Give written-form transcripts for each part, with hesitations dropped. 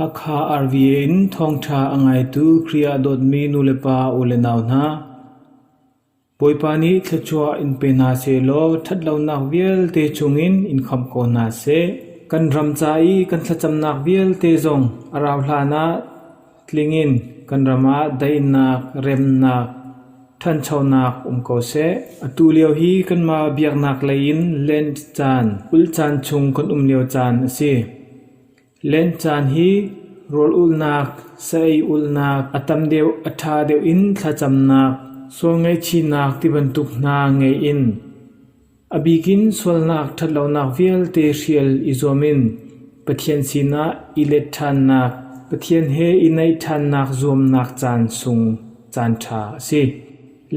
Hakha RVA in thawngṭha a ngaitu Khrih ah dawtmi nulepa ulenau hna, Bawipa nih thluachuah in pe hna sehlaw ṭhatlonak vialte chungin in khamh ko hna seh. Kan ram ca i kan thlacamnak vialte zong a rauhhlan ah tling in kan ram ah daihnak, remnak, ṭhanchonak um ko seh. Atu lio hi kanmah biaknak lei in Lent caan, ulh caan chung kan um lio caan a si. Lent caan hi rawl ulhnak, sa-ei ulhnak, a tam deuh a ṭha deuh in thlacamnak, sual ngaihchihnak tibantuk hna ngei in a bik in sualnak ṭhatlonak vialte hrial i zuam in Pathian sinah i let ṭhannak, Pathian he i naih ṭhannak zuamnak caan sung caanṭha a si.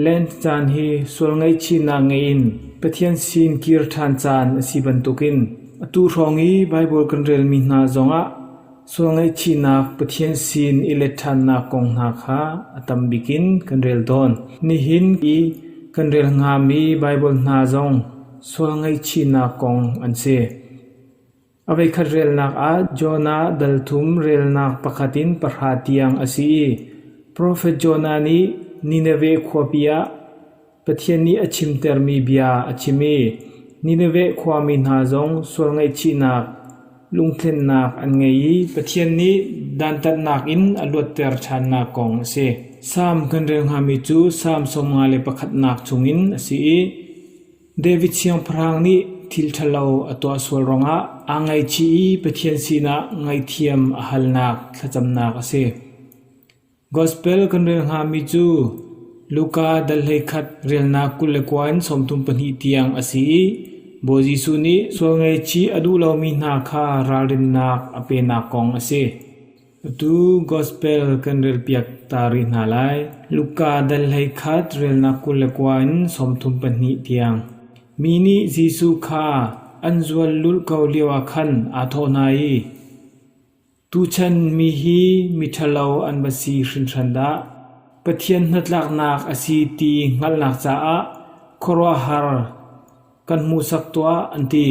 Lent caan hi sual ngaihchihnak ngei in Pathian sin kir ṭhan caan a si bantukin atu hrawng i Baibal kan relmi hna zongah sual ngaihchihnak Pathian sin i let ṭhannak kong hna kha a tam bik in kan rel tawn. Nihin i kan rel hngami Baibal hna zong sual ngaihchihnak kong an si. A voikhat relnak ah Jonah dal thum relnak pakhat in pahra tiang a si i profet Jonah nih Nineveh khuapi ah Pathian nih a chimtermi bia a chim i Nineveh khuami hna zong sual ngaihchihnak, lungthlennak an ngei i Pathian nih dantatnak in a luatter ṭhannak kong a si. Salm kan rel hngami cu Salm 51nak chungin a si i David siangpahrang nih thil ṭhalo a tuah sual ruangah aa ngaihchih i Pathian sinah ngaihthiam a halnak thlacamnak a si. Gospel kan rel hngami cu Luka dal 11 relnak 29 in 32 tiang a si i Bawi Jesuh nih sual ngaihchih a duh lomi hna kha ralrinnak a penak kong a si. Atu Gospel kan relpiak ta rih hna lai. Luka dal 11 relnak 29 in 32 tiang. Mi nih Jesuh kha an zual lulh ko lioah khan aa thawh hna i, Tuchan mi hi miṭhalo an va si hringhran dah! Pathian hnatlaknak a si ti hngalhnak caah khuaruahhar kan hmuhsak tuah, an ti.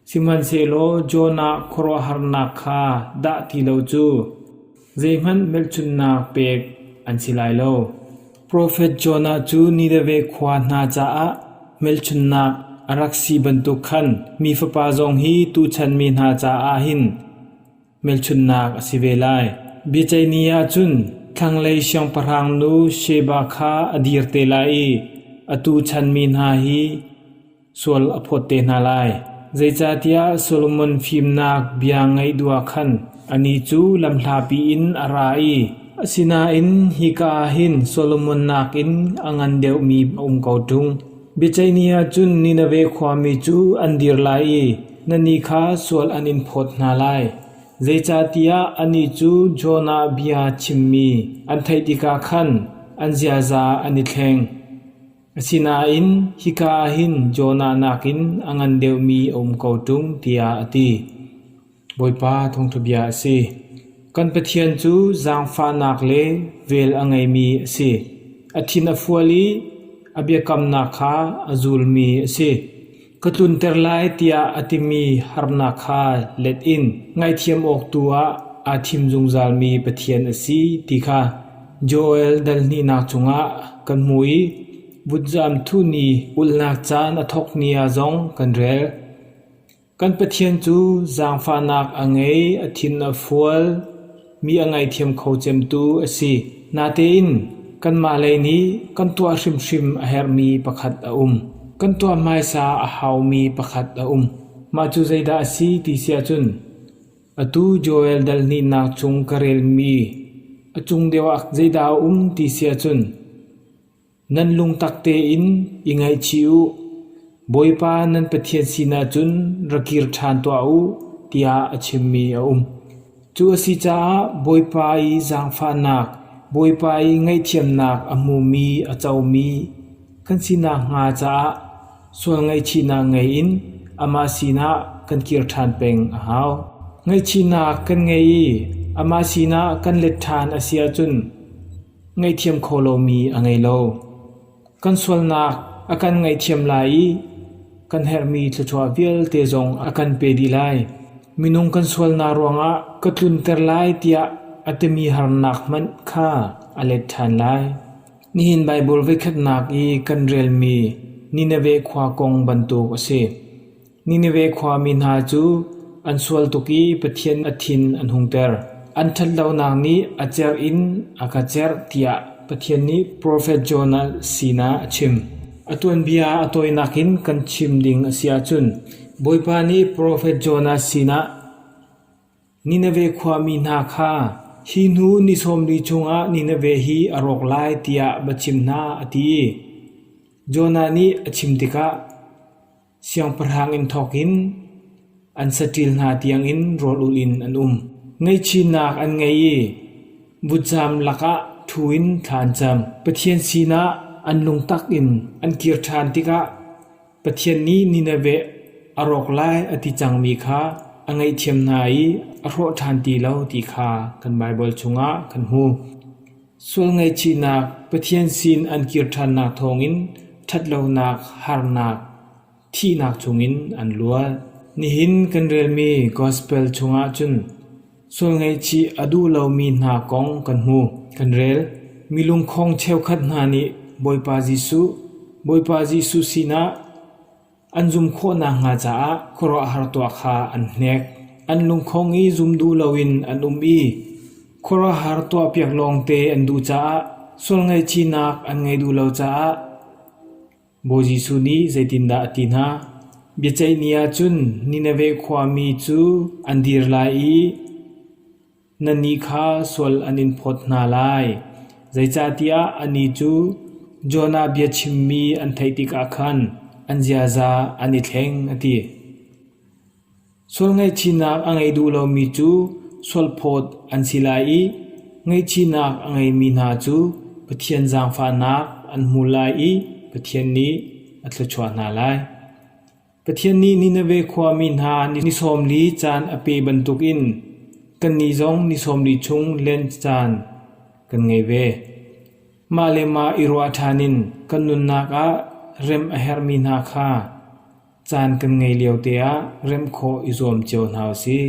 Sihmanhsehlaw Jonah khuaruahharnak kha dah ti lo cu zeihmanh hmelchunhnak pek an si lai lo. Profet Jonah cu Nineveh khua hna caah hmelchunhnak a rak si bantuk khan Mi Fapa zong hi tuchan mi hna caah hin hmelchunhnak a si ve lai. Biaceih ni ah cun thlanglei siangpahrang nu Sheba kha a dir te lai i atu chan mi hna hi sual a phawt te hna lai. Zeicahtiah Solomon fimnak bia ngaih duh ah khan anih cu lamhlapi in a ra i asinain hika ah hin Solomon nakin a ngan deuhmi a um ko ṭung. Biaceih ni ah cun Nineveh khuami cu an dir lai i nannih kha sual an in phawt hna lai. Zeicahtiah anih cu Jonah bia chimmi an theih tikah khan an ziaza an i thleng. Asinain hika ah hin Jonah nakin a ngan deuhmi a um ko ṭung tiah a ti. Bawipa thawngṭha bia a si. Kan Pathian cu zaangfahnak le vel a ngeimi a si. A thin a fual i a biakamnak kha a zulmi a si. Ka tlunter lai tiah a timi harnak kha let in ngaihthiam awk tu ah aa thim zungzalmi Pathian a si ti kha Joel dal hnihnak chungah kan hmu i vutcam thuni ulhnak caan a thawk ni ah zong kan rel. Kan Pathian cu zaangfahnak a ngei, a thin a fual, mi a ngaihthiam kho cemtu a si. Natein kanmah lei nih kan tuah hrimhrim a herhmi pakhat a um. Kan tuah hmaisa a haumi pakhat a um. Mah cu zeidah a si ti si ahcun atu Joel dal hnihnak chung ka relmi a cung deuh ah zeidah a um ti si ahcun Nan lungtak tein i ngaihchih u; Bawipa nan Pathian sinah cun ra kir ṭhan tuah u, tiah a chimmi a um. Cu a si caah Bawipa i zaangfahnak, Bawipa i ngaihthiamnak a hmumi a comi kan si nakhnga caah sual ngaihchihnak ngei in amah sinah kan kir ṭhan peng a hau. Ngaihchihnak kan ngei i amah sinah kan let ṭhan a si ahcun ngaihthiam kho lomi a ngei lo. Kan sualnak a kan ngaihthiam lai i kan herhmi thluachuah vialte zong a kan pe dih lai. Minung kan sualnak ruangah ka tlunter lai tiah a timi harnak hmanh kha a let ṭhan lai. Nihin Baibal voikhatnak i kan relmi Nineveh khua kong bantuk a si. Nineveh khuami hna cu an sual tuk i Pathian a thin an hungter. An ṭhatlonak nih a cerh in a ka cerh tiah Pathian nih profet Jonah sinah a chim. A tuanbia a tawinak in kan chim ding a si ahcun Bawipa nih profet Jonah sinah Nineveh khuami hna kha hi hnu ni 40 chungah Nineveh hi a rawk lai tiah va chim hna a ti. Jonah nih a chim tikah Siangpahrang in thawk in an saṭil hna tiangin rawl-ulh in an um. Ngaihchihnak an ngei i vutcam lakah ṭhu in thla an cam. Pathian sinah an lungtak in an kir ṭhan tikah Pathian nih Nineveh a rawk lai a ti cangmi kha a ngaihthiam hna i a hrawh ṭhan ti lo ti kha kan Baibal chungah kan hmu. Sual ngaihchihnak Pathian sin an kir ṭhannak thawngin ṭhatlonak, harnak, thihnak chungin an luat. Nihin kan relmi Gospel chungah cun sual ngaihchih a duh lomi hna kong kan hmu. Kan rel. Mi lungkhong cheukhat hna nih Bawipa Jesuh, Bawipa Jesuh sinah An zum khawh nakhnga caah khuaruahhar tuah kha an hnek. An lungkhong i zum duh loin an um i khuaruahhar tuahpiak lawngte an duh caah sual ngaihchihnak an ngei duh lo caah Bawi Jesuh nih zeitindah a ti hna? Biaceih ni ah cun Nineveh khuami cu an dir lai i Nannih kha sual an in phawt hna lai, zeicahtiah annih cu Jonah bia chimmi an theih tikah khan an ziaza an i thleng, a ti. Sual ngaihchihnak a ngei duh lomi cu sualphawt an si lai i ngaihchihnak a ngeimi hna cu Pathian zaangfahnak an hmu lai i Pathian nih a thluachuah hna lai. Pathian nih Nineveh khuami hna ni 40 caan a pe bantukin kannih zong ni 40 chung Lent caan kan ngei ve. Mah le mah i ruah ṭhan in kan nunnak ah rem a herhmi hna kha caan kan ngei lio te ah remh khawh i zuam cio hna u sih.